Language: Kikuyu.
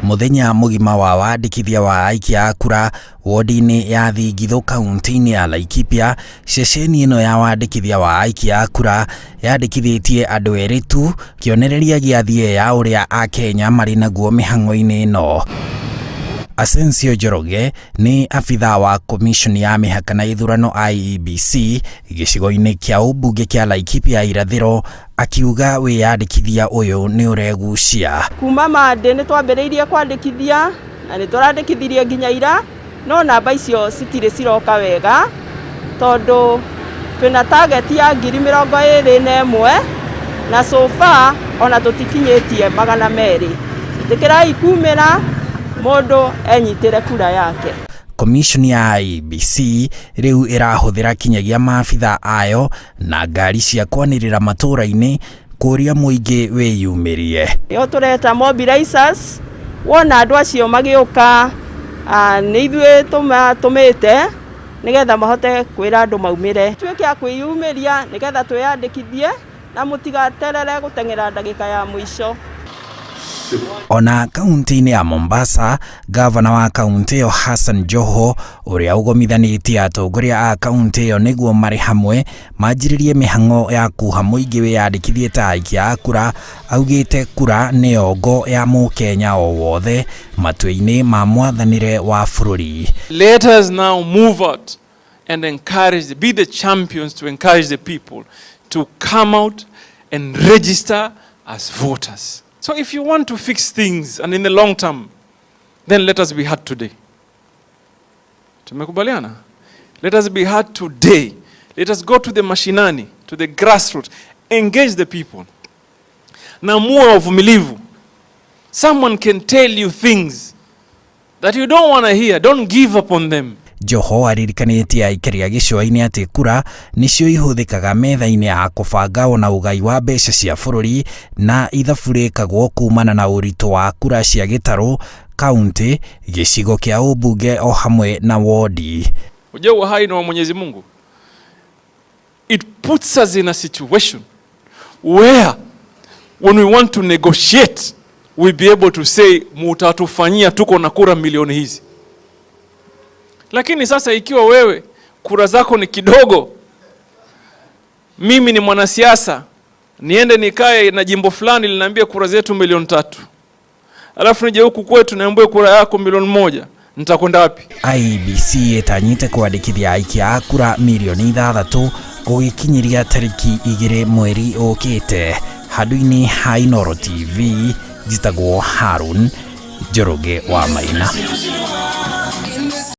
Mũthenya mũgima wa wandĩkithia wa aikia a kura wodi-inĩ ya Thingithũ kaunti-inĩ ya Laikipia, ceceni ĩno ya wandĩkithia wa aikia a kura yandĩkithĩtie andũ erĩ tu, kĩonereria gĩa thie ya ũrĩa Akenya marĩ naguo mĩhang'o-inĩ ĩno. Asensio Njoroge nĩ abithaa wa Commission ya mĩhaka na ithurano IEBC gĩcigo-inĩ kĩa ũmbunge kĩa Laikipia irathĩro, akiuga wĩyandĩkithia ũyũ nĩ ũregucia. Kuma Monday nĩ twambĩrĩirie kwandĩkithia na nĩ tũrandĩkithirie nginya ira, no namba icio citirĩ ciroka wega tondũ twĩna target ya 21,000 na so far ona tũtikinyĩtie 200. Ĩtĩkĩrai kumĩra mũndũ enyitĩre kura yake. Commission ya IEBC rĩu ĩrahũthĩra kinyagia maabitha ayo na ngari cia kwanĩrĩra matũũra-inĩ kũria mũingĩ wĩyumĩrie. Nĩo tũreta mobilizers, wona andũ acio magĩũka nĩ ithuĩ tũmatũmĩte nĩgetha mahote kwĩra andũ maumĩre. Tuĩke a kwĩyumĩria nĩgetha twĩyandĩkithie na mũtigaterere gũteng'era ndagĩka ya mũico. Ona kaunti-inĩ ya Mombasa, gavana wa kaunti ĩyo Hassan Joho ũrĩa ũgomithanĩtie atongoria a kaunti ĩyo nĩguo marĩ hamwe manjĩrĩrie mĩhang'o ya kuha mũingĩ wĩyandĩkithie ta aikia a kura, augĩte kura nĩyo ngo ya mũkenya o wothe matua-inĩ ma mwathanĩre wa bũrũri. Let us now move out and encourage, be the champions to encourage the people to come out and register as voters. So if you want to fix things and in the long term, then let us be heard today. Tumekubaliana? Let us be heard today. Let us go to the mashinani, to the grassroots, engage the people. Na muwe wavumilivu. Someone can tell you things that you don't want to hear. Don't give up on them. Joho aririkanĩtie aikari a gĩcũa-inĩ atĩ kura nĩcio ihũthĩkaga metha-inĩ ya kũbanga ona ũgai wa mbeca cia bũrũri na ithabu rĩkagwo kumana na ũritũ wa kura cia gĩtarũ, kaunti, gĩcigo kĩa ũmbunge o hamwe na wodi. Unajua uhai ni wa Mwenyezi Mungu. It puts us in a situation where when we want to negotiate we be able to say mutatufanyia, tuko na kura milioni hizi. Lakini sasa ikiwa wewe kura zako ni kidogo, mimi ni mwanasiasa niende nikae na jimbo fulani linaambia kura zetu 3 milioni, alafu nije huku kwetu niambiwe kura yako 1 milioni, nitakwenda wapi? IEBC ĩtanyĩte kwandĩkithia aikia a kura 6 milioni gũgĩkinyĩria tarĩki 2 mweri ũkĩte. Handũ-inĩ ha Inooro TV, njĩtagwo Harun Njoroge wa Maina.